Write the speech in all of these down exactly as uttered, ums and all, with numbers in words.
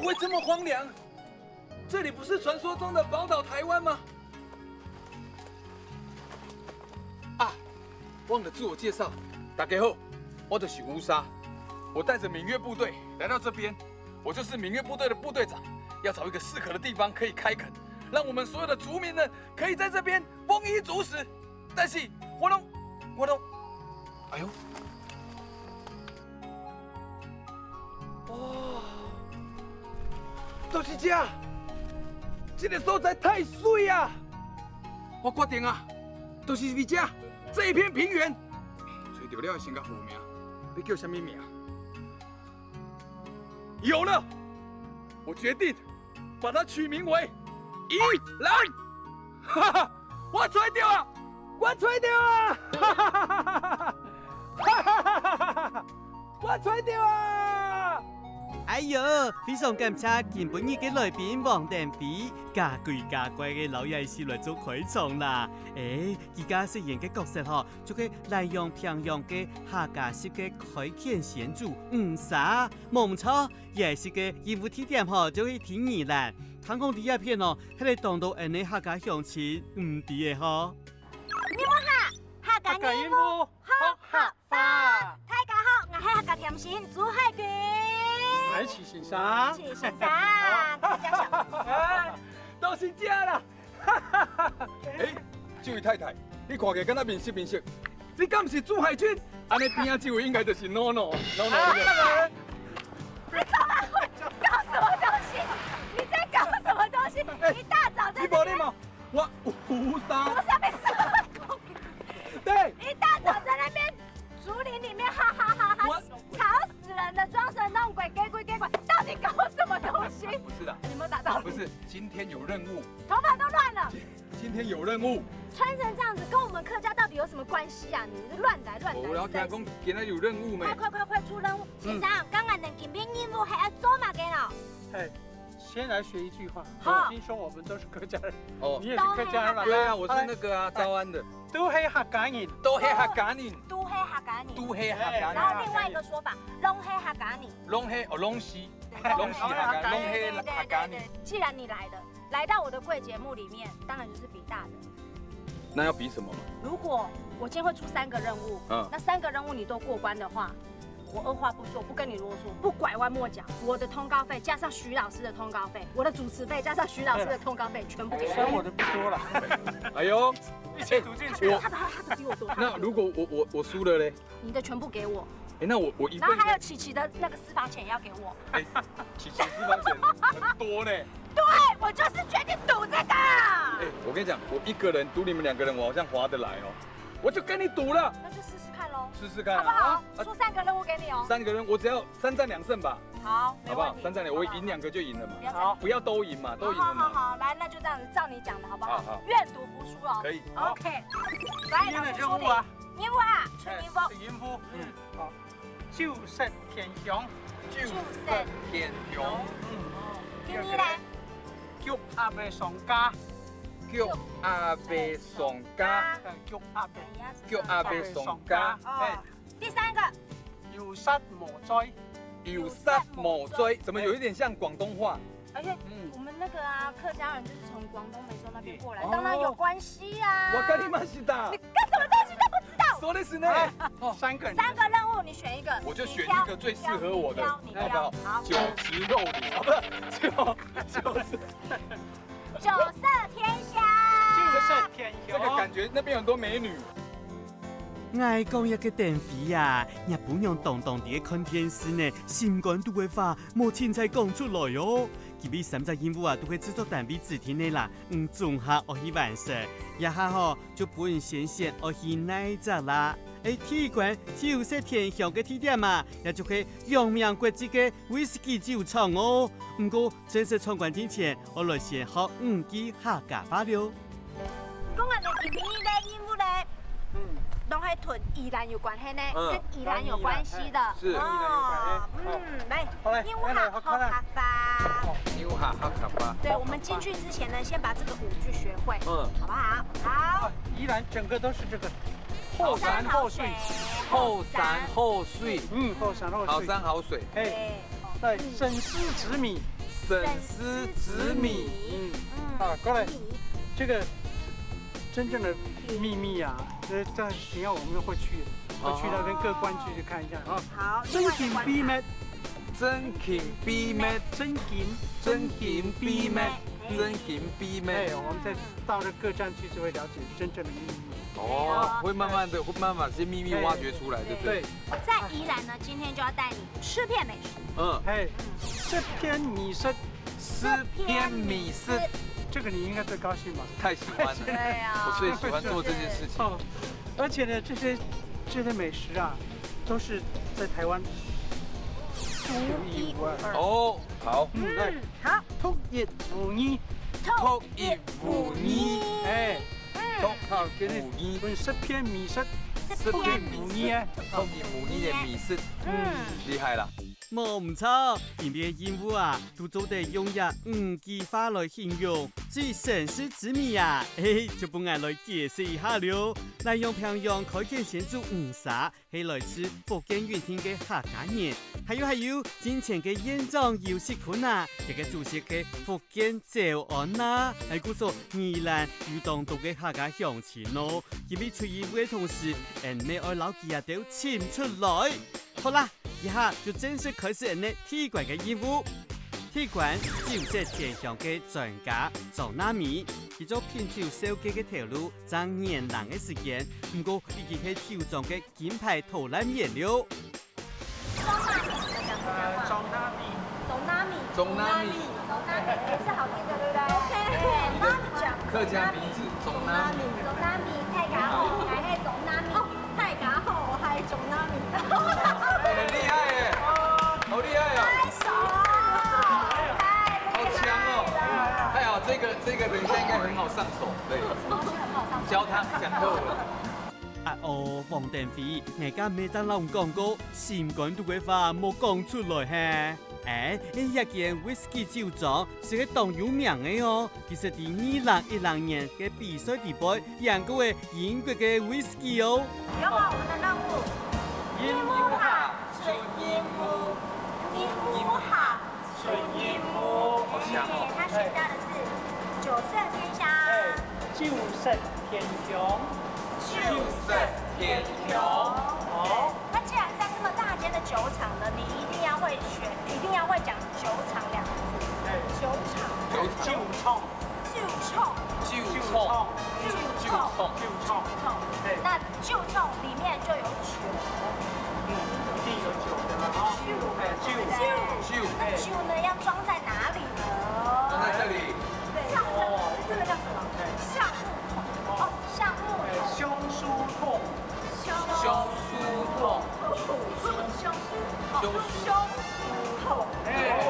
会这么荒凉？这里不是传说中的宝岛台湾吗？啊，忘了自我介绍，大家好，我就是乌沙，我带着闽越部队来到这边，我就是闽越部队的部队长，要找一个适合的地方可以开垦，让我们所有的族民呢可以在这边丰衣足食。但是我拢，我拢，哎呦， 哇，就是这，这个所在太水啊！我决定啊，就是为这，这一片平原，找到了新个好名，要叫什么名？有了，我决定把它取名为宜兰。哈哈，我找到啊！我找到啊！哈哈哈哈哈哈！ 我找到啊！哎喲，非常感謝今晡日个來賓黃登輝，加鬼加怪个摎𠊎兜來做開場啦！欸，佢个飾演个角色吼，就係蘭陽平陽个客家式个開墾先祖吳沙，無毋著，這一集个任務地點吼，就係在宜蘭。聽講這一片哦，係來當多𠊎兜客家鄉親毋知个吼。你好，客家任務。 好客話。大家好，𠊎係客家甜心朱海軍。𠊎係徐先生。徐先生，大家好。啊，都是假啦。欸，這位太太，你看起來敢若面熟面熟，你敢毋是朱海軍？恁仔邊仔這位應該就是諾諾，諾諾對不對？啊，你怎麼會搞什麼東西？你在搞什麼東西？欸，一大早在這邊，你無禮貌，我有啥？我上面什麼？ 對。一大早在那邊竹林裡面哈哈哈哈，我吵死人的，裝神弄鬼，鬼鬼鬼怪，到底搞什麼東西？不是的，你有沒有打到？不是，今天有任務。頭髮都亂了。今，今天有任務。穿成這樣子，跟我們客家到底有什麼關係啊？你是亂來亂來。我要聽講，今天有任務沒？快快快快出任務！先生，剛剛恁仔今日任務係愛做麼个呢？嘿， 先來學一句話，好。我聽說我們都是客家人，哦。你也是客家人嘛？對啊，我是那個啊，哎，招安的。都係客家人。都係客家人。都係客家人。都係客家人。然後另外一個說法，攏係客家人。攏係，哦，攏係，對，攏係客家人，攏係客家人。對，對，對，對，對。既然你來了，來到我的貴節目裡面，當然就是比大的。那要比什麼嘛？如果我今天會出三個任務，嗯。那三個任務你都過關的話， 我二話不說，不跟你囉嗦，不拐彎抹角，我的通告費加上徐老師的通告費，我的主持費加上徐老師的通告費，全部給你。算我的不多了。哎呦，一起賭進去。他的，他的比我多。那如果我，我，我輸了嘞？你的全部給我。欸，那我，我一份。然後還有琪琪的那個私房錢也要給我。欸，琪琪私房錢很多呢。對，我就是決定賭這個。欸，我跟你講，我一個人賭你們兩個人，我好像划得來哦。 我就跟你賭了。那就試試看咯。試試看啊，好不好？啊，出三個任務給你哦。三個任務，我只要三戰兩勝吧。好，好不好？沒問題。三戰兩，我贏兩個就贏了嘛。不要再，好。不要都贏嘛，都贏了嘛。好，好，好，好，來，那就這樣子，照你講的，好不好？好，好。願賭服輸哦。可以。OK。來，今天的任務啊。老師出題。任務啊，出任務。哎，出任務。嗯，好。 酒色天香。酒色天香。嗯。第二呢？菊盒个上架。菊盒个上架。呃，菊盒个。菊盒个上架。哦。哎。第三個。有殺無罪。有殺無罪，怎麼有一點像廣東話？ 而且，嗯。我們那個啊，客家人就是從廣東梅州那邊過來，哦。當然有關係啊。わかりました。你幹什麼東西都不知道？そうですね。哎，哦。三個人。三個任務，你選一個。我就選一個最適合我的，你挑，你挑，你挑。好不好？好。酒池肉林，啊，不是，酒，酒池。酒色天香。酒色天香。這個感覺那邊有很多美女。 𠊎講這个電費啊，若餔娘當當在該看電視呢，心肝肚个話，無清采講出來哦。其實三隻任務啊，都係製作單位指定个啦，你總下愛去完成。這下吼，就分你先選愛去哪隻啦。欸，第一關酒色天香个地點啊，也就係揚名國際个威士忌酒廠哦。毋過，正式闖關進前，愛來先學五句客家話了。 講恁仔今晡日个任務呢，嗯。攏係同宜蘭有關係呢，嗯。跟宜蘭有關係的。是。哦，嗯，來，好嘞，任務好，來，好，好，好。好。任務好，好，好。對，我們進去之前呢，先把這個五句學會，嗯。好不好？好。啊，宜蘭整個都是這個後山後水。後山後水。嗯，後山後水。好山好水。哎，對。對，省四十米。沈思紫米。嗯，啊，過來，這個真正的秘密啊，呃，這樣等一下我們會去，會去那邊各關區去看一下啊。好，另外一個關卡。真金秘密，真金秘密，真金，真金秘密，真金秘密。哎，我們再到了各站區就會了解真正的秘密。哦，會慢慢的，會慢慢把這些秘密挖掘出來，對不對？對。在宜蘭呢，今天就要帶你吃遍美食。嗯。嘿，食遍美食。食遍美食。這個你應該最高興吧？太喜歡了。對啊。我最喜歡做這件事情。哦，而且呢，這些，這些美食啊，都是在台灣獨一無二。哦，好。嗯，來。嗯，好。獨一無二。獨一無二。哎。嗯。獨一無二。食遍美食，食遍美食，獨一無二啊。獨一無二个美食。嗯。厲害啦。無毋著，今晡日个任務啊，都做得用這五句話來形容，至於沈思紫米啊，嘿嘿，就分𠊎來解釋一下了。南洋平洋開墾先祖吳沙， 係來自福建永定个客家人。還有還有，進前个縣長游錫堃啊，佢个祖籍係福建詔安啊。哎，故所宜蘭有當多个客家鄉親哦，因為出任務个同時，𠊎等乜愛摎佢兜尋出來。好啦，這下就正式開始𠊎等第一關个任務。第一關，酒色天香个專家張娜米，佢做品酒紹介个頭路， 正年零个時間，毋過已經係酒莊个金牌導覽員了。呃，張娜米。張娜米。張娜米。張娜米，也是好聽的，對不對？OK，那你講。客家名字，張娜米。張娜米，大家好，𠊎係張娜米。哦，大家好，𠊎係張娜米。很厲害耶，好厲害哦。拍手。太厲害了。好強哦。太好，這個，這個等一下應該很好上手。 對，教他講客文。啊哦，黃登輝，𠊎家乜正摎你講過，心肝肚个話莫講出來嘿。哎，這間whisky酒莊實係當有名个哦，其實在二零一零年个比賽底背，贏過个英國个whisky哦。有沒有我們的任務？任務哈，出任務，任務哈。 出任務，好強哦。哎，他選到的是酒色天香。哎，酒色天香。酒色天香。哦。那既然在這麼大間的酒廠呢，你一定要會選，一定要會講酒廠兩個字。哎。酒廠。酒廠。酒廠。酒廠。酒廠。酒廠。酒廠。酒廠。哎。那 酒廠裡面就有酒。嗯，一定有酒的了哈。酒，哎，酒。酒。酒。那酒呢，要裝在哪裡呢？裝在這裡。對，橡木，哦。這個叫什麼？哎。橡木桶。哦，橡木桶。哎，橡樹桶。橡樹桶。橡樹桶。橡樹桶。哎，哇。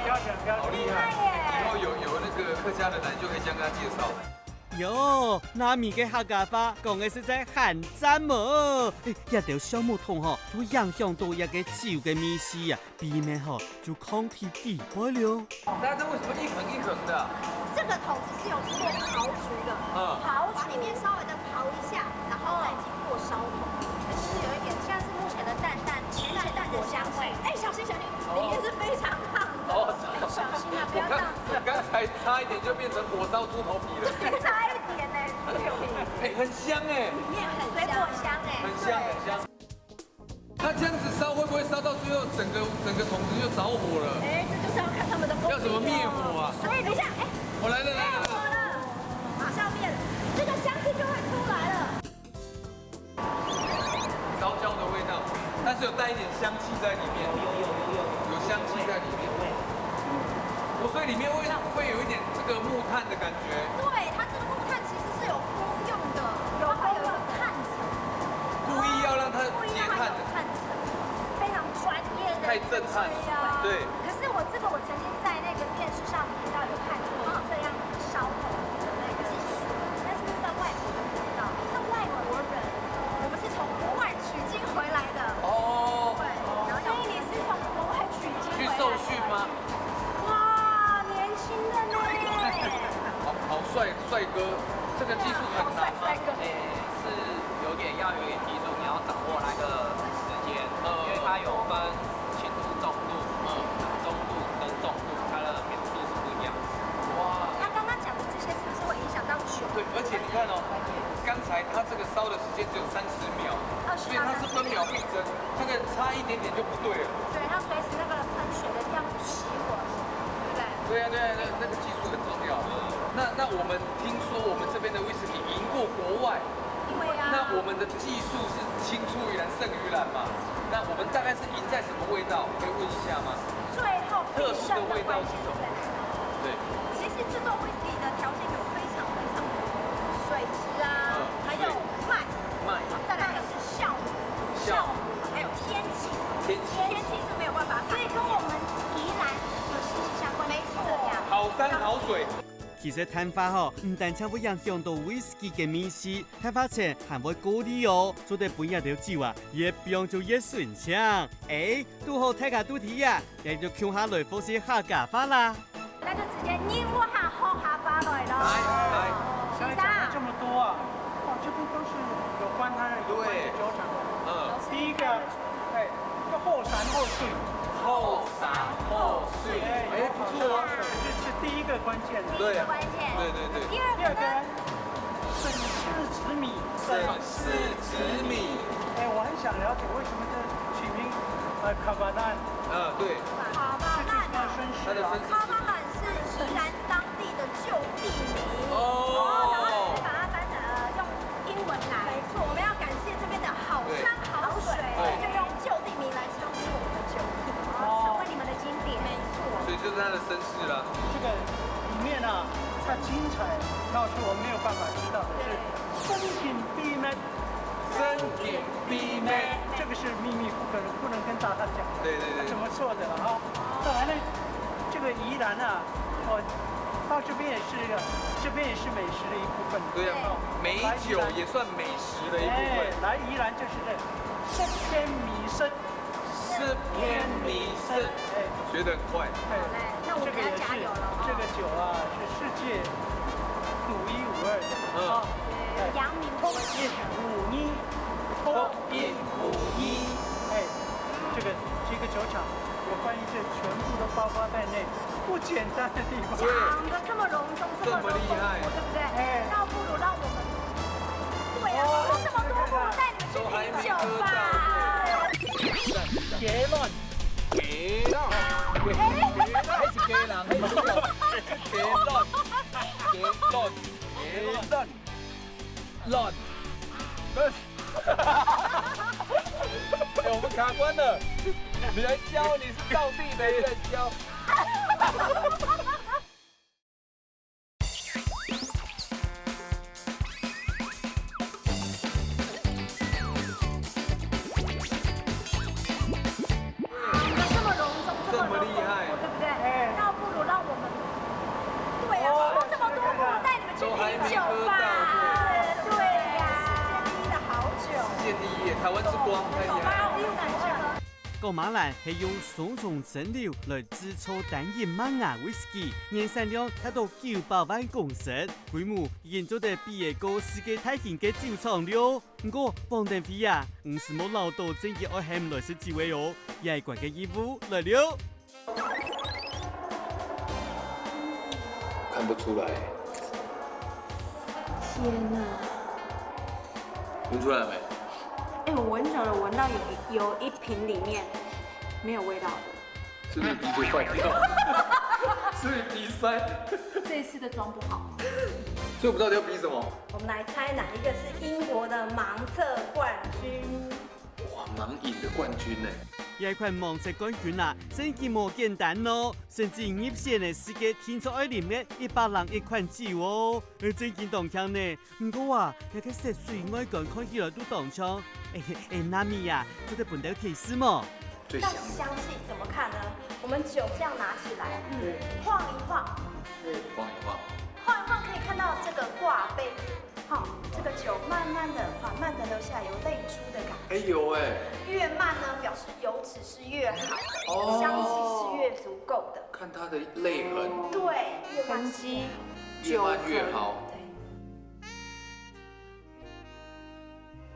漂亮，漂亮，厲害。厲害耶。以後有，有那個客家人來，你就可以這樣跟他介紹。 喲，娜米个客家話講个實在還讚哦！這兜橡木桶吼，都影響到這個酒个味緒啊，鼻尾吼就囥在底背了。那這為什麼一橫一橫的啊？這個桶子是有經過刨除的，嗯。刨除，把裡面稍微的刨一下，然後再經過燒桶，就是有一點像是目前的淡淡、淡淡的香味。哎，小心小心，裡面是非常燙的。哦，小心啊，不要這樣子。我剛，剛才差一點就變成火燒豬頭皮了。差一點呢，豬頭皮。哎，很香哎。裡面很香。水果香哎。很香很香。那這樣子燒會不會燒到最後整個，整個桶子就著火了？哎，這就是要看他們的功力哦。要怎麼滅火啊？所以等一下，哎，我來了，來了，來了。火了，馬上滅了，這個香氣就會出來了。 燒焦的味道，但是有帶一點香氣在裡面。有，有，有，有，有。有香氣在裡面。有味。哦，所以裡面會，會有一點這個木炭的感覺。對，它這個木炭其實是有功用的，有，它會有一個炭層。故意要讓它結炭的。故意讓它有炭層，非常專業的一個吹啊。太震撼了。對。可是我這個我曾經在那個電視上頻道有看過這樣燒桶子的那個技術，但是在外國的頻道，是外國人，我們是從國外取經回來的。哦。對，然後所以你是從國外取經回來的。去受訓嗎？哇，年輕的呢。好，好帥，帥哥，這個技術很難嗎？好帥，帥哥。欸，是有點，要有點技術，你要掌握那個時間，嗯。因為它有分輕度、中度、嗯。中度跟来，它这个烧的时间只有三十秒，所以它是分秒必争，这个差一点点就不对了。对，它随时那个喷水的样子熄火，对不对？对啊，对啊，那那个技术很重要。那那我们听说我们这边的威士忌赢过国外，对啊。那我们的技术是青出于蓝胜于蓝嘛？那我们大概是赢在什么味道？可以问一下吗？最后必胜的关键是在哪里？对。其实制作威士忌的条件有非常非常多，水质啊，还有麦，麦，再来就是酵母，酵母，还有天气，天气，天气是没有办法改变，所以跟我们宜兰有息息相关的。没错，好山好水。其实碳化吼，毋單淨會影響到威士忌个味緒，碳化層還會過濾哦，做得分這兜酒啊，越放就越純淨。欸，堵好大家肚皮啊， 這就共下來學習客家話啦。那就直接念我哈好客話來咯。來，來。剛才講了這麼多啊，哦，這邊都是有關它的，有關的酒廠的。對。嗯。第一個，哎，叫後山後水。後山後水，哎，哎，不錯哦。這是第一個關鍵。對。第一個關鍵。對，對，對。第二個呢？第二個，省事子米。省事子米。哎，我很想了解為什麼這取名，呃，Kavalan。 嗯，對。卡巴曼啊，它的身世。卡巴曼是宜兰当地的旧地名。哦。哦，然后你把它翻成，呃，用英文来。没错，我们要感谢这边的好山好水，对。所以就用旧地名来称呼我们的酒体，哦，成为你们的经典。没错。所以就是它的身世啦。这个里面啊，它精彩到是我没有办法知道的是，对。风景秘密 真金秘密。这个是秘密，不可能，不能跟大家讲。对，对，对。怎么做的了哈？再来呢，这个宜兰啊，我到这边也是一个，这边也是美食的一部分。对啊，哦，美酒也算美食的一部分。哎，来宜兰就是这个食边味食。 食边味食，哎。学得很快。哎，好嘞，那我们要加油了哦。这个酒啊，是世界独一无二的。嗯。哦，对，扬名国际。独一无二。独一无二。哎，这个，这个酒厂，有关于这全部都包括在内。 不简单的地方。讲得这么隆重，这么多丰富，这么厉害。对不对？哎。倒不如让我们，对啊，哦，说这么多，不如带你们去品酒吧。结论。结论。哎。还是鸡卵，还是鸡卵。结论。结论。结论。卵。 哎，我们卡关了。你来教，你是道地的，你来教。这么隆重，这么多丰富，这么厉害。对不对？哎。倒不如让我们，对啊，哦，说这么多，不如带你们去品酒吧。对呀，世界第一的好酒。世界第一，台湾之光，太厉害了。果馬蘭係用雙重蒸餾來製造單一麥芽威士忌，年產量達到九百萬公升，規模已經做得比得過世界大型个酒廠了。毋過，黃登輝啊，你係無恅著正經愛喊來食酒个哦，這關个任務來了。 看不出来。天哪！闻出来了没？哎，我闻久了，闻到有一，有一瓶里面没有味道了。是不是鼻子坏掉？是不是鼻塞？这一次的妆不好。所以我们到底要比什么？我们来猜哪一个是英国的盲测冠军。 哇，盲饮的冠军呢？這款盲測冠軍啊，真經無簡單哦！甚至入選个資格聽說愛啉个一百零一款酒哦，呃，真經當強呢！毋過啊，這个色水外觀看起來都當像，欸，欸，納米啊，做得分兜提示無？最香的。那香气怎么看呢？我们酒这样拿起来，嗯，晃一晃，晃一晃。晃一晃可以看到这个挂杯， 好，这个酒慢慢地、缓慢地流下来，有泪珠的感觉。哎，有哎。越慢呢，表示油脂是越好，哦。香气是越足够的。看它的泪痕。对，越慢是越好。越慢越好。对。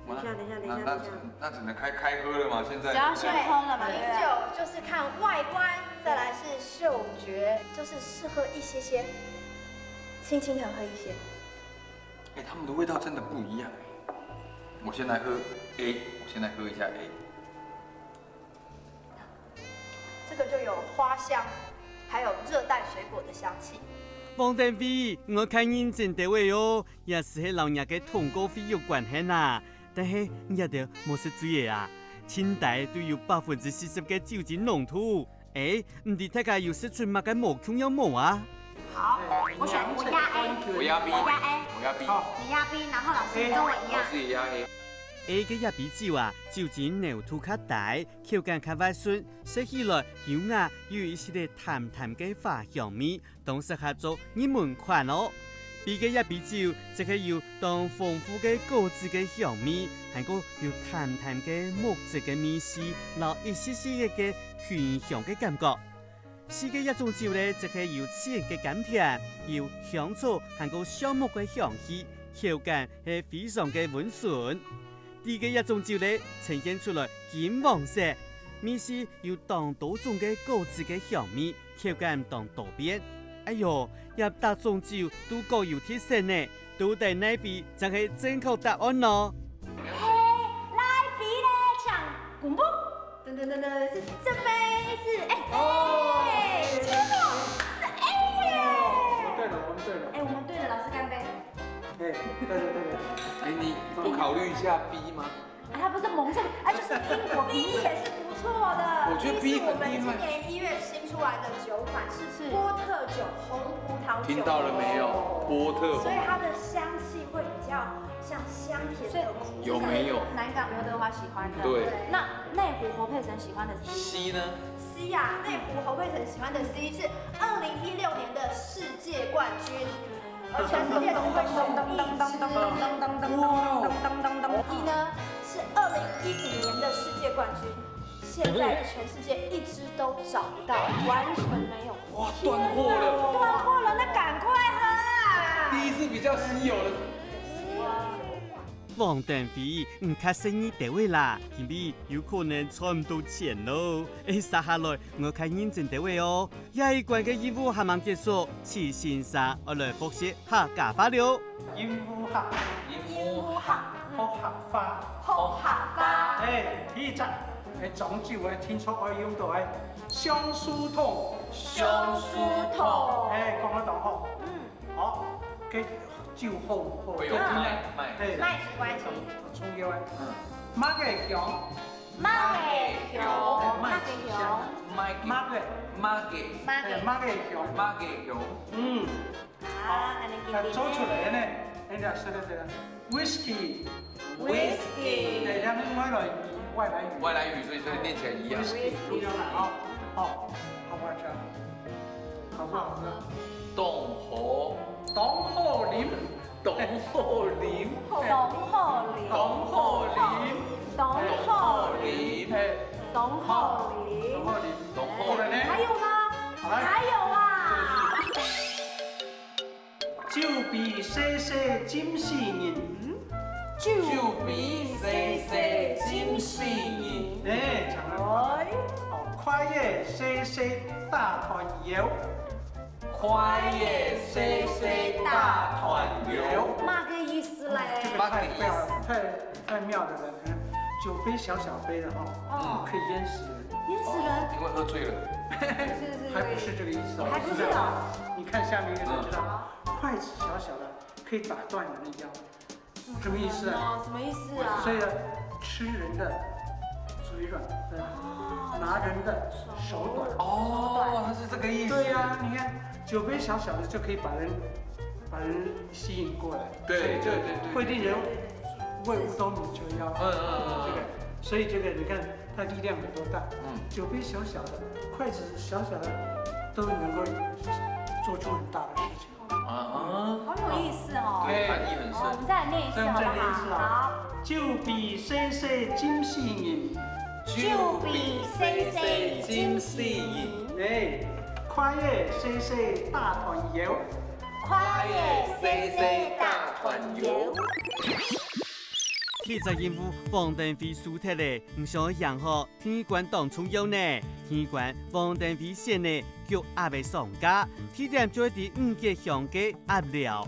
等一下，等一下，等一下，那，那只，等一下。那只能开，开喝了吗？现在？只要先喝了嘛，对不对？品酒就是看外观，再来是嗅觉，就是试喝一些些，轻轻地喝一些。哎，它们的味道真的不一样哎。我先来喝 A，我先来喝一下 A。这个就有花香，还有热带水果的香气。王登輝，𠊎看認真兜仔哦，也係係摎若个通告費有關係啊。但係你兜無食醉仔啊？盡低都有百分之四十个酒精濃度。 欸，毋知大家有食出麼个無共樣無啊？好，我選，我壓 A。我壓 B，我壓 A。我壓 B。好，你压 B，然后老师你跟我一样。老师也压 A。A个野比酒啊，酒精濃度較低，口感較滑順，食起來優雅又有一息仔淡淡个花香味，當適合做入門款哦。B个野比酒，則係有當豐富个果子个香味，還過有淡淡个木質个味緒，摎一息息仔个 清香个感覺。四个這種酒呢，則係有自然个甘甜，有香草還過橡木个香氣，口感係非常个溫順。D个這種酒呢，呈現出來金黃色，味緒有當多種个果子个香味，口感當多變。哎喲，這逐種酒都各有特色呢，到底哪杯正係正確答案呢？嘿，哪杯咧？請公布。 噔噔噔噔，是这杯，是，哎，哦，哎，天哪，是A耶！我们对了，我们对了。哎，我们对了，老师干杯。哎，对了，对了。哎，你不考虑一下 B 吗？啊，它不是蒙着，啊，就是苹果，B 也是不错的。我觉得 B 是我们今年一月新出来的酒款，是波特酒，红葡萄酒。听到了没有？波特红。所以它的香气会比较像香甜的果汁。有没有？南港刘德华喜欢的。对。那内湖侯佩岑喜欢的 C 呢？C 呀，内湖侯佩岑喜欢的 C 是二零一六年的世界冠军，而且世界总冠军一支。哇！D 呢是二零一五年的世界冠军，现在全世界一支都找不到，完全没有。哇，断货了。断货了，那赶快喝啊！第一次比较稀有的。 王登輝，你較細義兜仔啦，因為有可能賺毋到錢咯。欸，續下來，𠊎較認真兜仔哦。這一關个任務還吂結束，徐先生愛來複習客家話了。任務客，任務客，學客話。學客話。欸，第一隻，欸，漳州欸，定著愛用到欸，相思痛。相思痛。欸，講得當好。嗯。 好，該酒好，好，會有麥，麥。嘿，麥是關係。重要啊。嗯。麥个香。麥个香，麥个香。麥个，麥个，麥个，嘿，麥个香。麥个香。嗯。啊，恁樣經典。那做出來呢，人家說的這個 whisky。Whisky。對，他們外來語，外來語。外來語，所以，所以念起來一樣。Whisky，不一樣了啊。好，好，好，好，好，好。當好。當好啉。當好啉。當好啉。當好啉。當好啉。嘿。當好啉。當好啉。當好啉。還有嗎？好了。還有啊。 酒杯細細浸死人。酒杯細細浸死人。哎，講得好。哎。哦，筷仔細細打斷腰。筷仔細細打斷腰。麼个意思咧？這個太妙了，太，太妙了，嗯，酒杯小小杯的哈，哦。可以淹死人。淹死人？哦，因為喝醉了。是，是，是。還不是這個意思哦。還不是哦。你看下面一個就知道，筷子小小的，可以打斷人的腰。什麼意思啊？什麼意思啊？所以呢，吃人的嘴軟，嗯，哦，拿人的手短。哦，他是這個意思。對呀，你看，酒杯小小的就可以把人，把人吸引過來。對，所以就對，對，對。會令人為五斗米折腰。嗯，嗯，嗯，嗯。這個，所以這個你看它力量有多大。嗯。酒杯小小的，筷子小小的，都能夠做出很大的事情。 啊哈。好有意思哦。對，含義很深。哦，我們再來念一次好不好？再，再念一次啊。好。酒杯細細浸死人。酒杯細細浸死人。哎，筷仔細細打斷腰。筷仔細細打斷腰。第一隻任務，王登輝輸忒咧，毋想贏吼，第二關當重要呢。第二關，王登輝選个 焗鴨个上架，地點就係在五結鄉个鴨寮。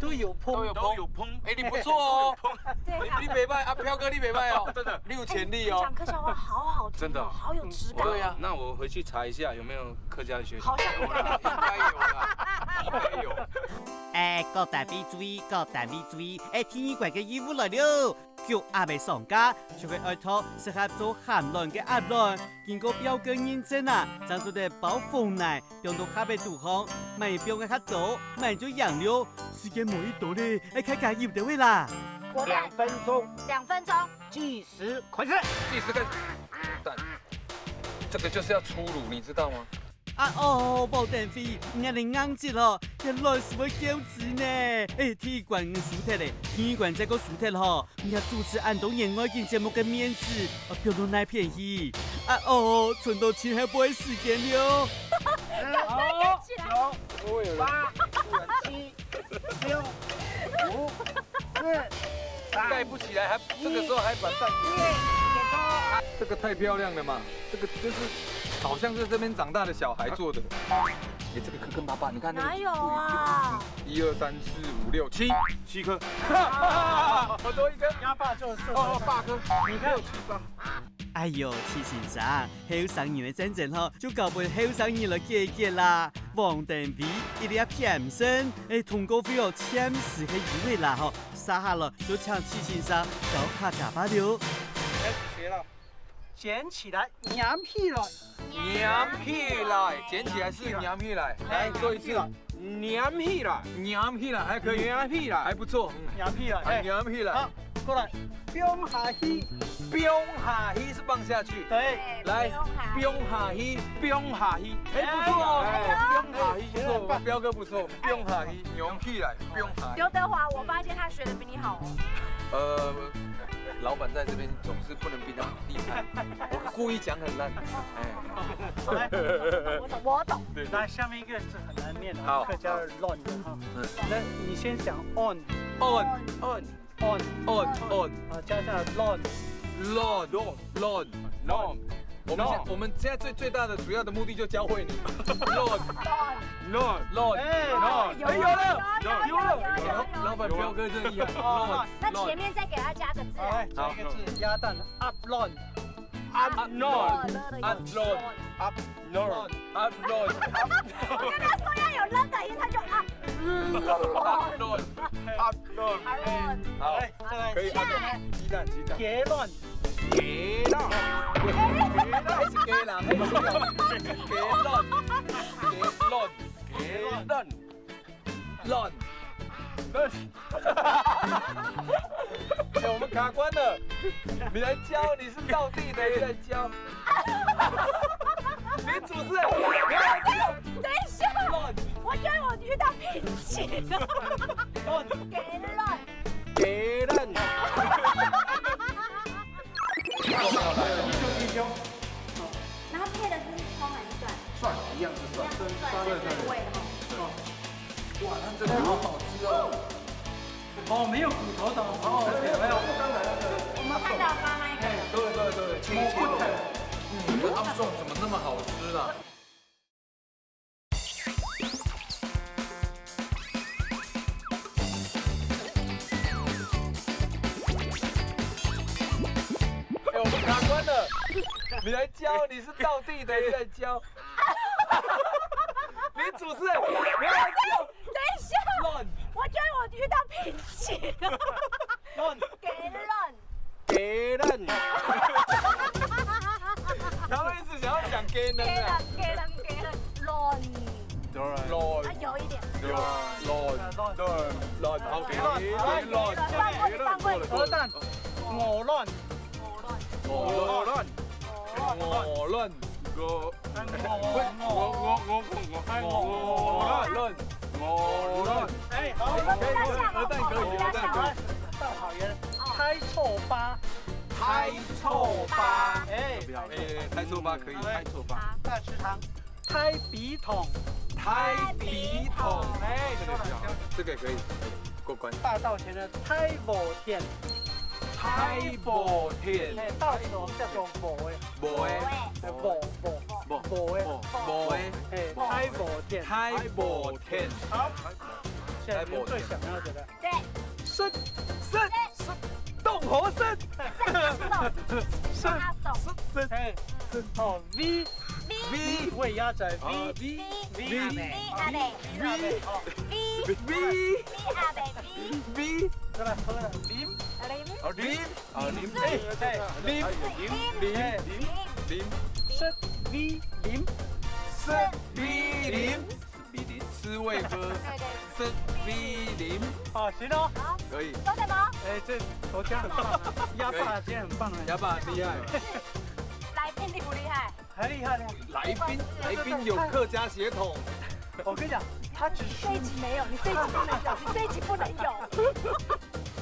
都有碰，都有碰。哎，你不错哦，你你袂歹，阿飘哥你袂歹哦，真的，你有潜力哦。讲客家话好好听哦，真的，好有质感。对啊，那我回去查一下有没有客家的学校。好像有啦，应该有啦，应该有。哎，各单位注意，各单位注意！哎，第二關个任务來了！腳鴨个商家就會愛擇適合做鹹卵个鴨卵，經過標格認證啊，正做得包封泥， 放到盒仔肚項，麼人放个較多，麼人就贏了。時間無幾多咧，愛較加油兜仔啦！兩分鐘，兩分鐘，計時開始。計時開始。完蛋，這個就是要粗魯，你知道嗎？啊哦，黃登輝，你恁硬質哦，這卵係會噭汁呢！哎，第一關你輸忒咧，第二關再過輸忒吼，你這主持恁多年外景節目个面子，啊，放到哪片去？啊哦，賰到盡後背个時間了。好，九、八、七、六、五、四、三。蓋不起來，還這個時候還把蛋。這個太漂亮了嘛，這個就是好像在這邊長大的小孩做的。哎，這個坑坑巴巴，你看那個哪有啊？一二三四五六七，七顆，我多一個。鴨爸做的是哦，八顆，你看六七八。哎喲，徐先生，後生人个戰爭吼，就交分後生人來解決啦。黃登輝一粒甜心，欸，通告費哦，暫時係優惠啦吼，續下來就請徐先生教客家話了。哎，學了。捡起來，拈起來。拈起來，捡起來是拈起來。來，做一次。拈起來。拈起來，還可以。拈起來。還不錯。嗯。拈起來，啊，哎。拈起來。好，過來。 放下去。放下去是放下去。對。來，放下去。放下去。放下去。哎，不錯哦。哎，放下去不錯，哎，標哥不錯，放下去，拈起來，放下去。劉德華，我發現他學得比你好哦。呃，老闆在這邊總是不能比他厲害，我故意講很爛。哎。我懂，我懂。對，對。來，下面一個字很難念哦，好，客家的亂的哈。嗯。那你先講on。On。On。 On。On，on。啊，加上亂。亂，亂，亂。我們現，我們現在最，最大的主要的目的就教會你。亂，亂，亂，哎，亂。哎，有了，有了，有了。老，老闆標哥真厲害。哦，亂，那前面再給他加個字啊。好，來，加一個字，鴨蛋，鴨卵。鴨卵，鴨卵，鴨卵。 No，啊，no。我跟他說要有了的音，他就啊。啊，no，啊，no。好，哎，再來一次。可以，好，雞蛋，雞蛋。雞卵。雞卵。雞卵。雞卵，是雞卵，雞卵。雞卵。雞卵。雞卵。 卵。卵。哎，我們卡關了。你來教，你是道地的，你來教。你主持人，你要來教。等一下，卵。我覺得我遇到瓶頸了。卵。雞卵。雞卵。 然後配的字是蔥還是蒜？蒜，一樣是蒜。一樣是蒜，對，對，對。是這個味的吼。哇，它真的好好吃哦。哦，沒有骨頭的哦。哦，對，沒有。剛才那個，我們看到發那一個。哎，對，對，對，切，切。嗯，這鴨卵怎麼那麼好吃啊？ 哎，我們卡關了。你來教，你是道地的，你來教。你主持人，你來教。等一下，卵。我覺得我遇到瓶頸了。卵。雞卵。 雞卵。他們一直想要講雞卵啊。雞卵，雞卵，雞卵，卵。卵。卵。啊，有一點。卵，卵，卵，卵，好，雞卵，卵，卵，卵，雞卵，雞卵，雞卵。鵝卵。鵝卵。鵝卵。鵝卵。鵝卵。鵝卵。鵝，鵝，鵝，鵝，鵝卵。鵝卵。哎，好，可以，可以，鵝蛋可以，鵝蛋可以。大草原，太臭吧。 太臭吧。哎，哎，太臭吧可以，太臭吧。大池塘，太鼻筒。太鼻筒。哎，這個比較好，這個也可以，可以，過關。大稻田的太無田。太無田。哎，稻子我們叫做無哎。無哎。哎，無，無，無哎。無，無哎。哎，太無田。太無田。好，現在你們最想要的了。 對。食，食，食，凍河食。食，食，食，食，嘿，食，哦，V，V，喂鴨仔，V，啊，V，V，V，阿伯，V，V，V，阿伯，V，V，再來喝了，啉，啉，哦，啉，啊，啉，哎，哎，啉，啉，啉，啉，啉，食，V，啉，食，V，啉。 比例，滋味喝，對，對。食味啉。哦，行哦。好，可以。做什麼？哎，這頭家很棒啊，鴨爸今天很棒哎。鴨爸厲害。來賓厲不厲害？很厲害呢。來賓，來賓有客家血統。我跟你講，他只是這一集沒有，你這一集不能有，你這一集不能有。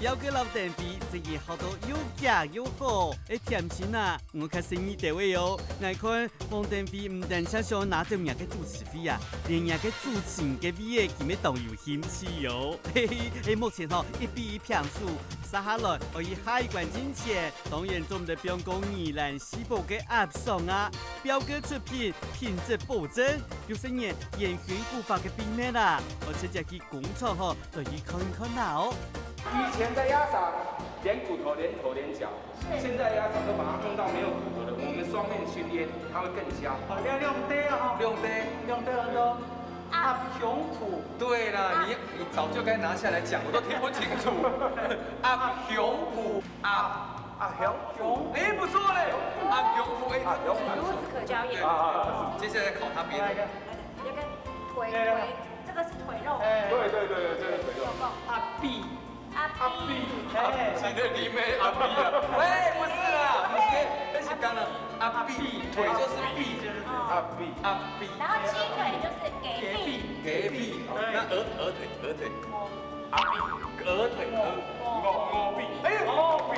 標哥摎登輝真係好到又遽又好，哎，甜心啊， 𠊎較細義兜仔哦，𠊎看黃登輝毋單淨想拿著若个主持費啊，連若个主持人个位仔佢乜當有興趣哦。嘿嘿，欸，目前吼一比一平手，續下來愛去下一關進前，當然做毋得放過宜蘭四寶个鴨賞啊！標哥出品，品質保證，六十年延續古法个秘密啊！愛直接去工廠吼， 來去看看啊哦。以前的鴨賞連骨頭、連頭、連腳，是。現在鴨賞都把它弄到沒有骨頭了。我們雙面訓練，它會更香。哦，你愛兩塊啊，吼。兩塊。兩塊很多。鴨胸脯。對啦，你你早就該拿下來講，我都聽不清楚。鴨胸脯，鴨鴨胸脯。哎，不錯嘞，鴨胸脯，哎，鴨胸脯。孺子可教也。對，啊啊啊！接下來考他別的。要跟腿腿，這個是腿肉。哎，對對對對，這個腿肉。鴨髀。鴨髀。鴨髀，哎，是的，你沒鴨髀啊？喂，不是啦，不是，那是剛剛鴨髀，腿就是髀，鴨髀。鴨髀。然後雞腿就是雞髀。雞髀，那鵝鵝腿，鵝腿。鴨髀，鵝腿，鵝鵝鵝髀，哎，鵝髀，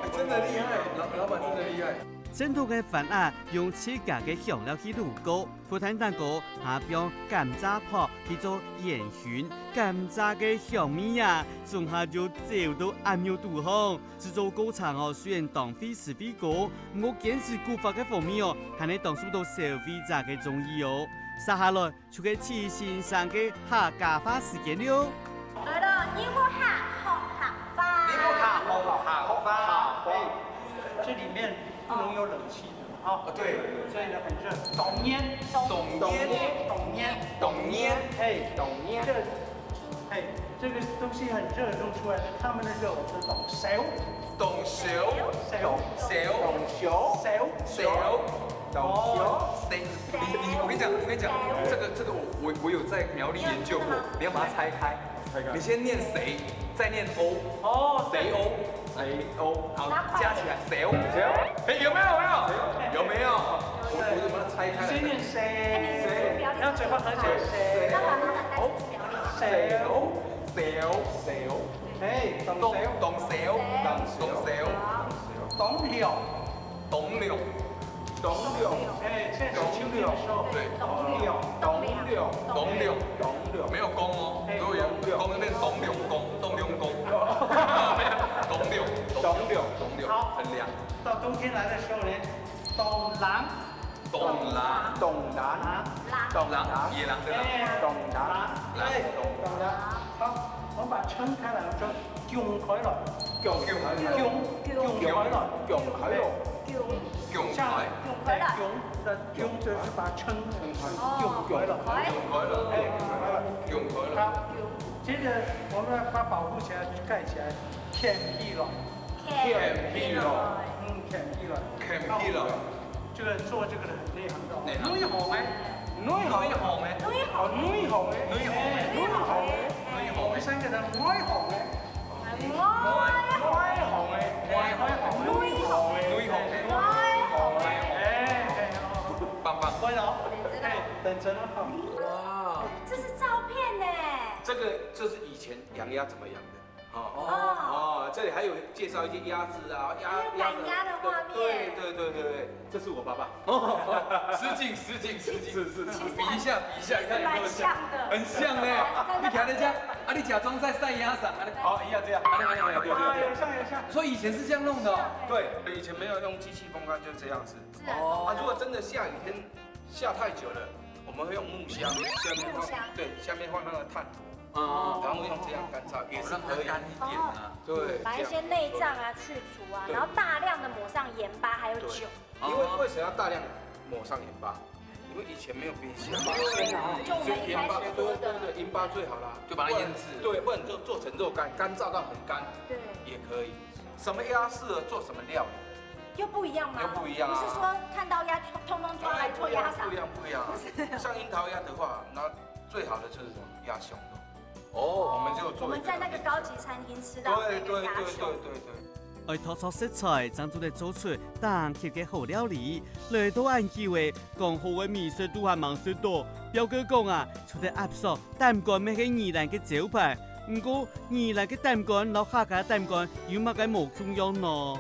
哎，真的厲害，老老闆真的厲害。正統个番鴨用自家个香料去滷過， 不單單過，還放甘蔗粕去做煙燻，甘蔗个香味啊，總下就走到鴨肉肚項。製作過程哦，雖然當費時費工，毋過堅持古法个風味哦，還係當受到消費者个中意哦。接下來，就係徐先生个客家話時間了。來了，你好客，好客話。你好客，好客話。哎，這裡面不能有冷氣的。 好，哦，對。所以呢，很熱。凍煙，凍煙，凍煙，凍煙，嘿，凍煙。這，嘿，這個東西很熱，弄出來的，他們的肉是凍燒。凍燒，燒，燒，凍燒，燒，燒，凍燒。哦。燒。你你，我跟你講，我跟你講，這個這個我我我有在苗栗研究過，你要把它拆開。 你先念誰，再念歐。哦，誰歐？誰歐？好，加起來誰歐？誰歐？哎，有沒有？有沒有？有沒有？我我怎麼拆開來？先念誰？誰？然後嘴巴合起來，誰？誰歐？誰歐？誰歐？誰歐？哎，懂誰？懂誰歐？懂誰歐？懂了。 懂了，懂了，哎，現在是秋天的時候，對，懂了，懂了，懂了，懂了，沒有公哦，哎，如果有公那邊懂了公，懂了公，沒有，懂了，懂了，懂了，好，很涼。到冬天來的時候呢，凍人，凍人，凍人，凍人，野狼的狼，哎，凍人，哎，凍人，好，我們把撐開來，我們說勥開來，勥，勥，勥開來，勥開來。 勥開。像，勥開來。哎，勥的勥就是把它撐起來，哦。勥開來。勥開來。哎，勥開來。好，接著我們要把它保護起來，蓋起來，弇起來。弇起來。嗯，弇起來。弇起來。這個做這個的很內行的哦。內行。內行的。內行的。哦，內行的。內行的。內行的。我們三個人內行的。 外行的，外行的，外行的，內行的，內行的，外行的。哎，哎，哦。棒棒。會了，哎，等著了哈。哇。這是照片呢。這個，這是以前養鴨怎麼養的。哦。哦。哦，這裡還有介紹一些鴨子啊，鴨，還有趕鴨的畫面。鴨子，對，對，對，對，對。 這是我爸爸。失敬，失敬，失敬。是，是，是。比一下，比一下，看有沒有像。其實蠻像的。很像呢。真的。你看人家，啊，你假裝在曬鴨賞，啊，你，哦，一樣這樣。啊，你，啊，你，啊，對，對，對。有像，有像。所以以前是這樣弄的哦。對，以前沒有用機器風乾，就這樣子。是啊。哦。啊，如果真的下雨天下太久了，我們會用木箱，下面放，木箱。對，下面放那個炭火，嗯。然後用這樣乾燥，也是可以。哦，讓它乾一點啊。對，把一些內臟啊去除啊，這樣。對。然後大量地抹上鹽巴還有酒。對。 因為，哦。為什麼要大量抹上鹽巴？因為以前沒有冰箱嘛，所以，就我們一開始說的。所以鹽巴，對，對，對，鹽巴最好啦。就把它醃製。對，不能做，做成肉乾，乾燥到很乾，對。也可以。什麼鴨適合做什麼料理？又不一樣嗎？又不一樣啊。不是說看到鴨，通通抓來做鴨賞。哎，不一樣，不一樣，不一樣。不是。像櫻桃鴨的話，那最好的就是什麼？鴨胸肉。 哦，我們就做一個，我們在那個高級餐廳吃到的那個鴨胸。對，對，對，對，對，對。愛擇著食材，正做得做出頂級个好料理。來到恁久欸，講好个美食都還吂食到。表哥講啊，除忒鴨賞，膽肝乜係宜蘭个招牌。毋過，宜蘭个膽肝摎客家膽肝有麼个無共樣呢？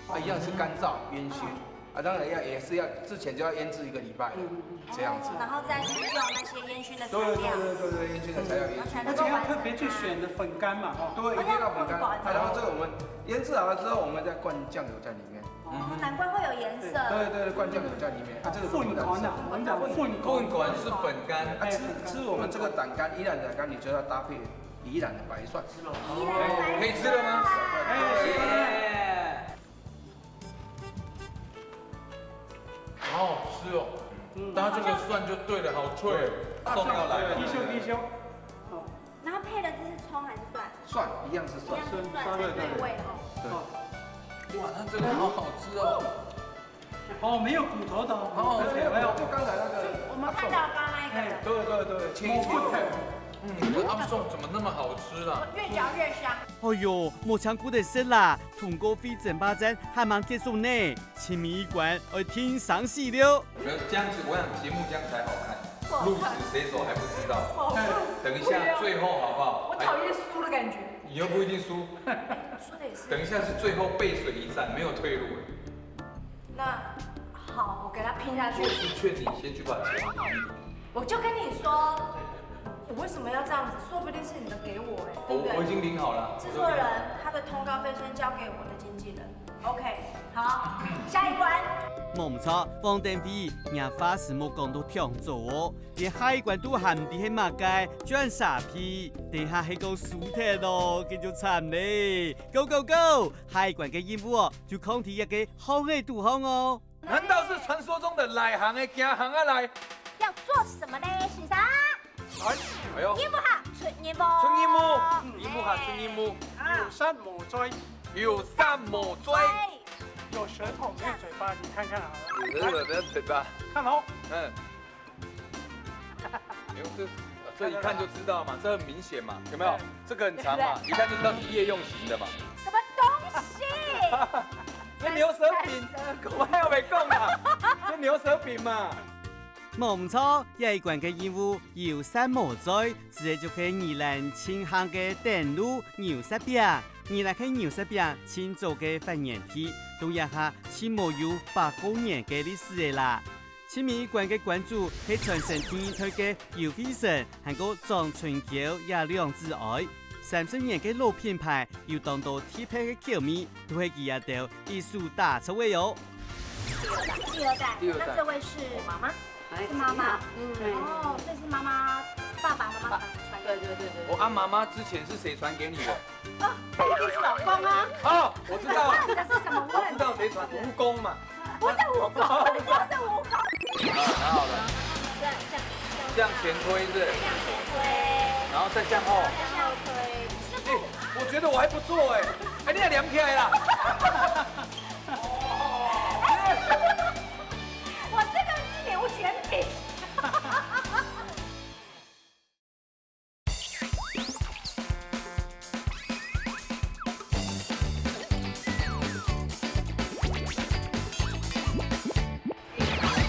啊，一樣是乾燥、煙燻。嗯。 啊，當然要，也是要，之前就要醃製一個禮拜了，嗯，嗯，嗯。這樣子。然後再去用那些煙燻的材料。對，對，對，對，對，煙燻的材料，嗯，然後才能夠完成它。而且要特別去選的粉乾嘛，哈。對，一定要粉乾。哦，要用粉乾。啊，然後這個我們醃製好了之後，我們再灌醬油在裡面。哦，難怪會有顏色。對，對，對，灌醬油在裡面。啊，這個粉乾啊，我們講粉乾。粉乾是粉乾。啊，吃，吃我們這個膽肝，宜蘭膽肝，你就要搭配宜蘭的白蒜。宜蘭白蒜。可以吃了嗎？哎，耶。 好好吃哦。嗯。它這個蒜就對了，好脆。送要来了。低胸低胸。好，然后配的这是葱还是蒜？蒜，一样是蒜。一样是蒜，蒜，才对味哦。对。哇，它真的好好吃哦。哦，没有骨头的哦。哦，没有，没有，就刚才那个。我们看到刚刚那个。哎，对，对，对，切一切。嗯，你的阿宋怎么那么好吃啊？越嚼越香。哎哟，無淨顧得食啦，通告費爭霸戰還吂結束呢，尋味一關愛定生死了。這樣子，我想節目這樣才好看，鹿死誰手還不知道。等一下，最後好不好？我讨厌输的感觉。你又不一定输。输的也是。等一下是最後背水一戰，没有退路了。那好，我给他拼下去。我是劝你先去把钱领一领。我就跟你说，我为什么要这样子？说不定是你的给我哎，对不对？我，我已经领好了。制作人，他的通告费先交给我的经纪人。OK，好，下一关。無毋著，黃登輝，若話事無講到忒早哦，連下一關都還毋知係麼个，就恁沙鼻，等下係講輸忒咯，該就慘咧。Go go go！下一關个任務哦，就囥在這个項仔肚項哦。難道是傳說中的來行的行行啊來？要做什麼呢，先生？哎，哎呦，任務下，出任務。出任務，任務下，出任務。哎，啊。有山無嘴。有山無嘴。有舌头没有嘴巴，你看看好了。有舌头没有嘴巴。看哦。嗯。哎呦，这，这一看就知道嘛，这很明显嘛，有没有？对。这个很长嘛，一看就知道是夜用型的嘛。什么东西？这牛舌饼，我还有没讲啊？这牛舌饼嘛。無毋著，這一關个任務有山無嘴，指个就係宜蘭盡行个等路牛舌餅。宜蘭係牛舌餅盡早个發源地，到這下盡無有百過年个歷史个啦。 尋味一關个關主係傳承第二代个游惠成，還過張春嬌這兩子哀。三十年个老品牌，有當多特別个口味，都係佢這兜一手打造个喲。第二代，第二代，那这位是我妈妈，哎，是妈妈，嗯，哦，所以是妈妈，爸爸妈妈传，传给你。对，对，对，对。哦，啊，妈妈之前是谁传给你的？啊，一定是老公啊。哦，我知道，那你的是什么问？我知道谁传，蜈蚣嘛。 不是蜈蚣，不是蜈蚣。啊，拿好了。这样，这样，这样前推是不是？这样前推。然后再向后。再向后推。哎，我觉得我还不错哎。哎，你也量起来啦。我这个是牛前品。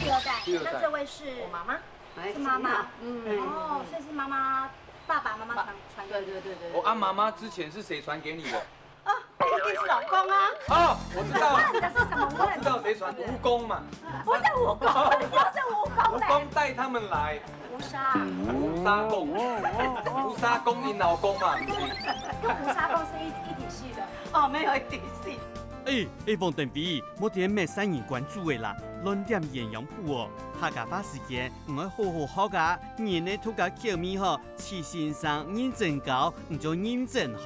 第二代，第二代。那这位是我妈妈，哎，是妈妈。嗯，哦，所以是妈妈，爸爸妈妈传，传给你。对，对，对，对。哦，啊，妈妈之前是谁传给你的？啊，一定是老公啊。哦，我知道，那你的是什么问？我知道谁传，蜈蚣嘛。不是蜈蚣，不是蜈蚣嘞。蜈蚣带他们来。 乌沙。乌沙公，乌沙公因老公嘛，毋是？跟乌沙公是一，一体系的。哦，没有一体系。哎，哎，黃登輝，莫在該搣煞人關注个啦，亂點鴛鴦譜哦。客家話時間，你愛好好學啊，人个客家口味吼，徐先生認真教，你就認真學。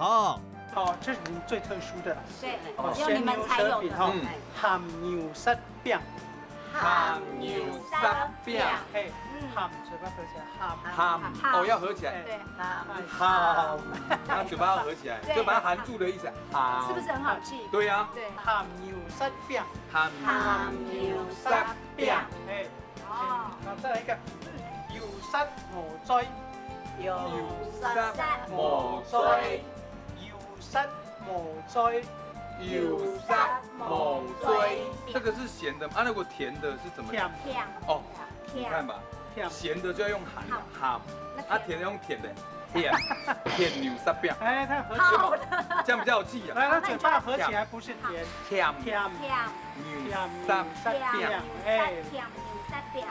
哦，这是你们最特殊的。对，哦，只有你们才有的。咸牛舌饼哈，嗯。鹹牛舌餅。 鹹牛舌餅。嘿，嗯。鹹，嘴巴合起來，鹹。鹹，哦，要合起來。对，鹹。鹹。然后嘴巴要合起来，对。就把它含住的意思，鹹。是不是很好记？对呀。对。鹹牛舌餅。鹹牛舌餅。哎，哦。好，再来一个，有舌無嘴。有舌無嘴。有舌無嘴。 有舌無嘴。这个是咸的吗？啊，如果甜的是怎么讲？甜。甜。哦，甜。你看吧，甜。咸的就要用鹹的，鹹。鹹。那甜的？啊，甜的用甜的，甜，甜牛舌餅。哎，它合起来，好的。这样比较好记啊。来，它嘴巴合起来不是甜。甜。甜。甜。牛舌饼。甜牛舌饼，哎。甜牛舌饼。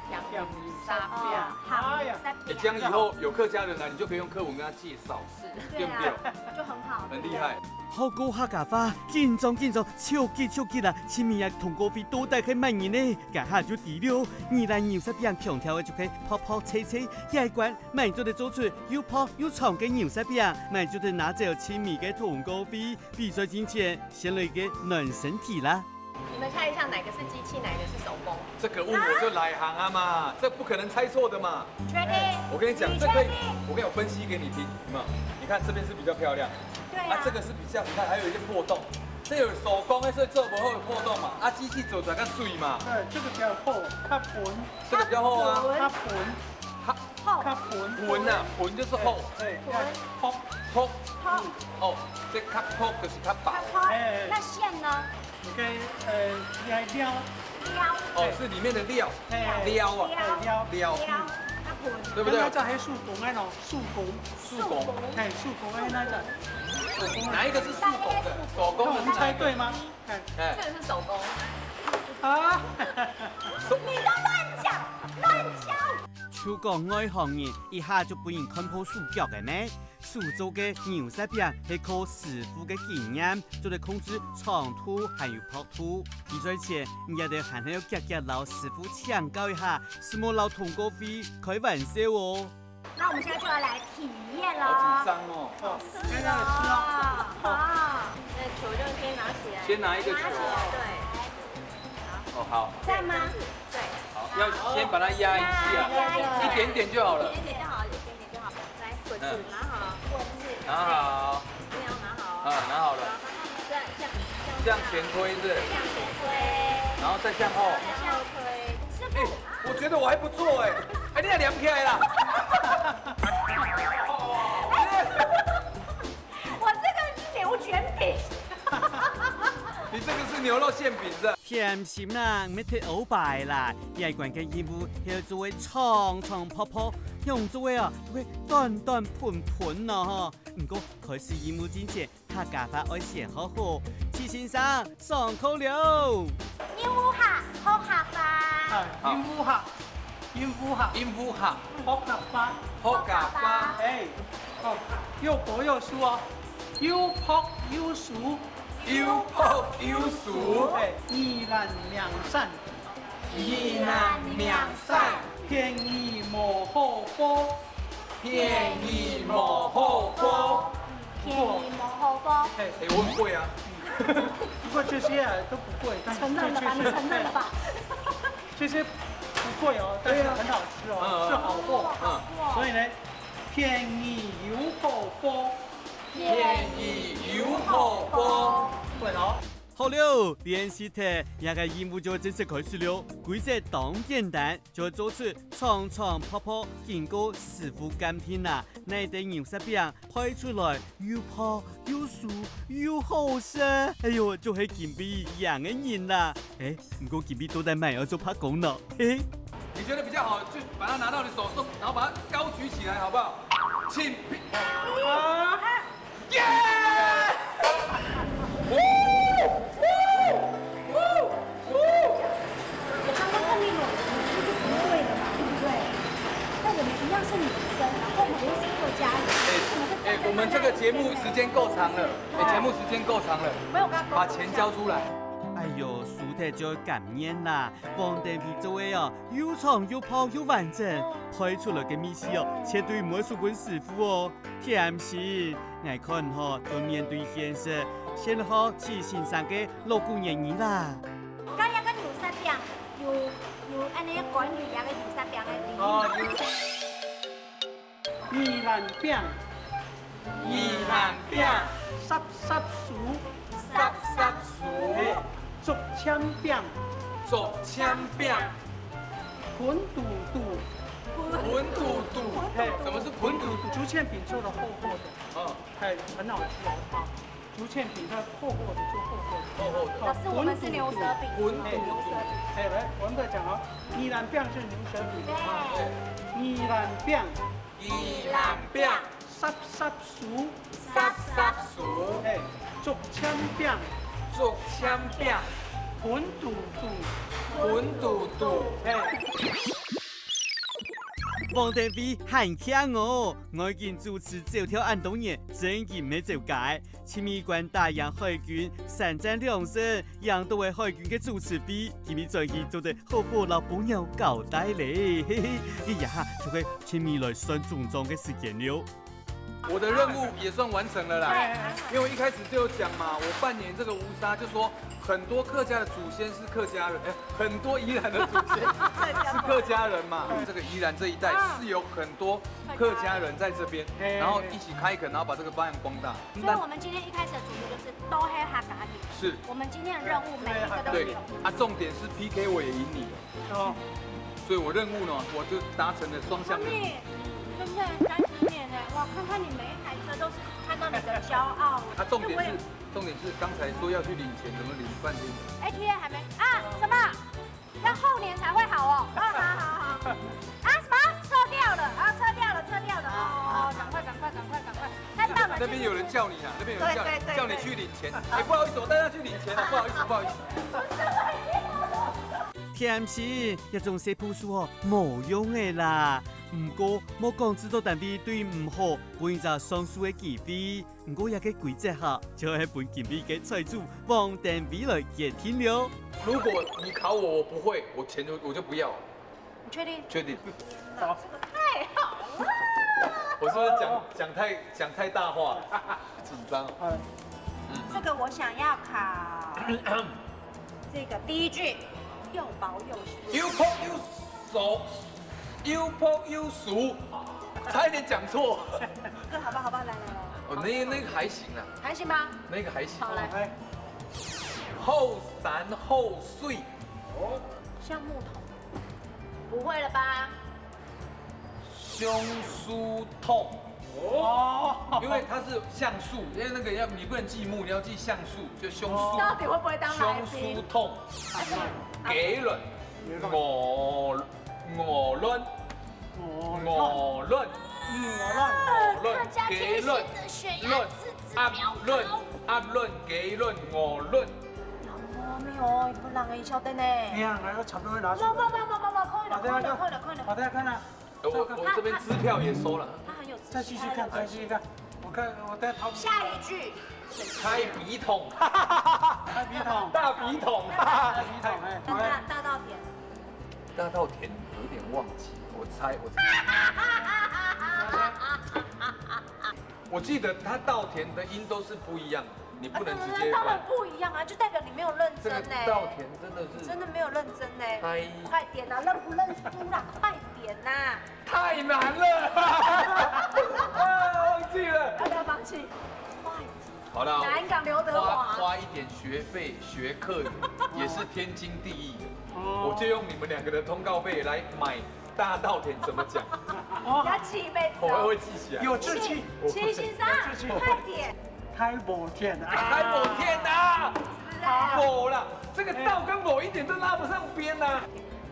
甜牛舌饼。哦，鹹牛舌餅。哎，这样以后有客家人来，你就可以用客文跟他介绍。 是。对不对？对啊，就很好，很厉害。对不对？學過客家話，緊張緊張，超級超級啦！尋味个通告費到底係麼人呢？這下就知了。宜蘭牛舌餅強調个就係薄薄脆脆，這一關，麼人做得做出又薄又長个牛舌餅，麼人就得拿走尋味个通告費。比賽進前，先來一个暖身題啦。你们猜一下哪个是机器，哪个是手工？这个问我就来行啊嘛，这不可能猜错的嘛。确定？我跟你讲，你这可以确定？我跟你分析给你听，有没有？你看这边是比较漂亮，对啊，啊，这个是比较，你看还有一些破洞，这有手工的，所以做不会有破洞嘛，啊，机器做出来较水嘛，对，这个比较厚，较薄，这个比较厚啊，较薄，它厚较薄。薄啊，薄就是厚，对，薄厚，厚厚哦，这较薄就是较薄。薄。哎那线呢？你可以呃来撩，撩哦，是里面的料，哎，料啊，哎撩，料，撩，它薄。对不对那？叫黑树工哎喏，树工，树工，哎，树工哎那个，哪一个是树工的？手工的是哪一个？那我们猜对吗？哎哎，这个是手工。啊，你都乱讲，乱讲。就講外行人一下就分人看破手腳个咩？手做个牛舌餅係靠師傅个經驗，做得控制長度還有薄度。你在前，你也得還係要遽遽摎師傅請教一下，係無摎通告費開玩笑哦。那我们现在就要来体验好紧了。张哦。哦，现在吃哦。啊，那球就先拿起来，先拿一个球拿起来，对，哦，好，这样吗？对，好，要先把它压一下，压一下一点点就好了一。点点就好，一点点就好。来，滚子嗯拿好，滚子。拿好，没有拿好啊，哦。拿好了，然后这样这样向前推是不是？向前推，然后再向后。再向后推。师哎，我觉得我还不错哎，哎，你也量起来啦。我这个是牛卷饼。你这个是牛肉馅饼是吧？甜心啊，毋係忒歐巴啦，這關个任務係要做个長長薄薄，用做个啊，就會短短盆盆咯吼。毋過開始任務之前，客家話愛先學好。徐先生，上課了！牛下，好下吧。哎，應付下，應付下，應付下，好下吧，好下吧，哎，哦，又薄又酥哦，又薄又酥，又薄又酥，哎，宜蘭名產，宜蘭名產，便宜無好貨，便宜無好貨。便宜無好貨。哎，哎，我很贵啊。不过这些啊都不贵，但是承认了吧？你这确实承认了吧？这些不贵哦，但是很好吃哦，嗯是好货。嗯，所以呢，便宜有好货，便宜有好貨。对哦。好了，練習忒，這个任務就正式開始了。規則當簡單，就做出長長薄薄，經過師傅鑑定啊，哪兜牛舌餅派出來又薄又酥又好食。哎喲，就係今晡日贏个人啦！哎，毋過今晡日到底麼人愛做伯公呢？嘿嘿。你觉得比较好，就把它拿到你手中，然后把它高举起来，好不好？请平。啊，耶！我刚刚问你，我是不对的嘛，对不对？那我们一样是女生，然后我们又是客家人，为什么会哎，我们这个节目时间够长了，哎，节目时间够长了，没有跟他沟通一下把钱交出来。哎喲，輸忒就要甘願啦！黃登輝做个哦，又長又薄又完整，派出來个味緒哦，絕對毋會輸分師傅哦。甜心，𠊎看吼，要面對現實，先學徐先生个老古言語啦。刚刚个牛舌饼有有安尼管理啊个牛舌饼个礼仪。哦，有。宜蘭餅，宜蘭餅，濕濕酥，濕濕酥，竹籤餅，竹籤餅，盆肚肚，盆肚肚。嘿，什么是盆肚肚？竹签饼做的厚厚的，哦，哎，很好吃哦，啊，竹签饼它厚厚的，做厚厚的。厚厚的。老师，我们是牛舌饼，盆肚肚牛舌饼。哎，来，我们再讲哦，宜蘭餅是牛舌饼，啊，宜兰餅，宜蘭餅，濕濕酥，濕濕酥，哎，竹签餅，竹籤餅，盆肚肚，盆肚肚。哎。黃登輝還慶哦！外景主持走跳恁多年，真經毋係走雞。親密關打贏海軍，三戰兩勝，贏到个海軍个主持費，今晡日轉去做得好好摎餔娘交代咧。嘿嘿，這下就係親密來算總帳个時間了。我的任务也算完成了啦，因为我一开始就有讲嘛，我扮演这个吴沙，就说很多客家的祖先是客家人，哎，很多宜兰的祖先是客家人嘛。这个宜兰这一带是有很多客家人在这边，然后一起开垦，然后把这个发扬光大。所以我们今天一开始的主题就是都黑哈嘎里。是，我们今天的任务每一个都对有。啊，重点是 P K 我也赢你了，哦，所以我任务呢，我就达成了双向任务。你真的三十年呢，我看看你每一台车都是看到你的骄傲。啊，重点是我也重点是刚才说要去领钱，怎么领半天？哎，T A 还没啊？什么？要后年才会好哦。啊，好好好。啊，什么？撤掉了啊，撤掉了，撤掉了。哦哦，赶快赶快赶快赶快。那到了那边有人叫你啊，那边有人叫你，对对对叫你去领钱。哎，不好意思，我带他去领钱了，不好意思，不好意思。甜心，這種細步數吼，無用个啦。毋過，莫講製作單位對你毋好，分你隻上訴个機會。毋過，這个規則哈，就係分今晡个菜主黃登輝來決定了。如果你考我，我不会，我钱就我就不要。你确定？确定？太好了。我是不是讲讲太讲太大话了？紧张。这个我想要考这个第一句，又薄又酥。又薄又熟，又薄又熟，差一点讲错。这好不好？好不好？来来来，哦，那那个还行啊，还行吗？那个还行。好来，哎，好山好水，橡木桶，不会了吧？橡树桶。哦，因为它是橡树，因为那个要你不能记木，你要记橡树，就橡树。到底会不会当来橡宾树？桶，给人，我我论我论嗯，我乱。我论客家给论的血论阿论阿论给论我论。哦，没有，不让人笑的呢。哎呀，还要差不多拿去。不不不不不不，快了快了快了快了。好，大家看了，我我这边支票也收了。他很有自信。再继续看，再继续看。我看，我再掏。下一句，开笔筒，开笔筒，大笔筒。开笔筒，哎，大大稻田。大稻田有点忘记，我猜我猜。我记得它稻田的音都是不一样的，你不能直接翻当然。不一样啊，就代表你没有认这个真呢。稻田真的是真的没有认真呢。太快点啊，认不认输啦？快点呐！太难了，啊，忘记了。要不要放弃？快点！好了，南港刘德花华。花一点学费学客语也是天经地义的。哦我就用你们两个的通告费来买大稻田怎么讲，你要记一辈子哦我还会。记起来。有志气，七先生，快点！开某天啊，开某天啊，是不是？某啦，这个稻跟某一点都拉不上边呐。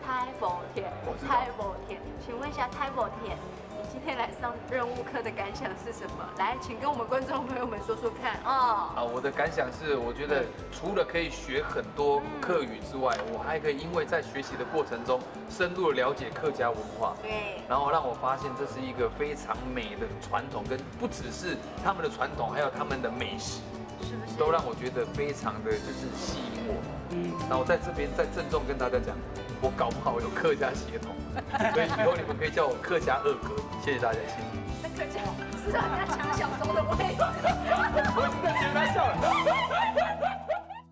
开某天，开某天，请问一下，开某天，你今天来上任务课的感想是什么？来，请跟我们观众朋友们说说看哦。啊，我的感想是，我觉得除了可以学很多客语之外，我还可以因为在学习的过程中深入了解客家文化，对，然后让我发现这是一个非常美的传统，跟不只是他们的传统，还有他们的美食，是不是？都让我觉得非常的就是吸引我。嗯，那我在这边再郑重跟大家讲，我搞不好有客家血统，所以以后你们可以叫我客家二哥。谢谢大家，谢谢。那客家是让人家抢小钟的位置。我在学他笑了。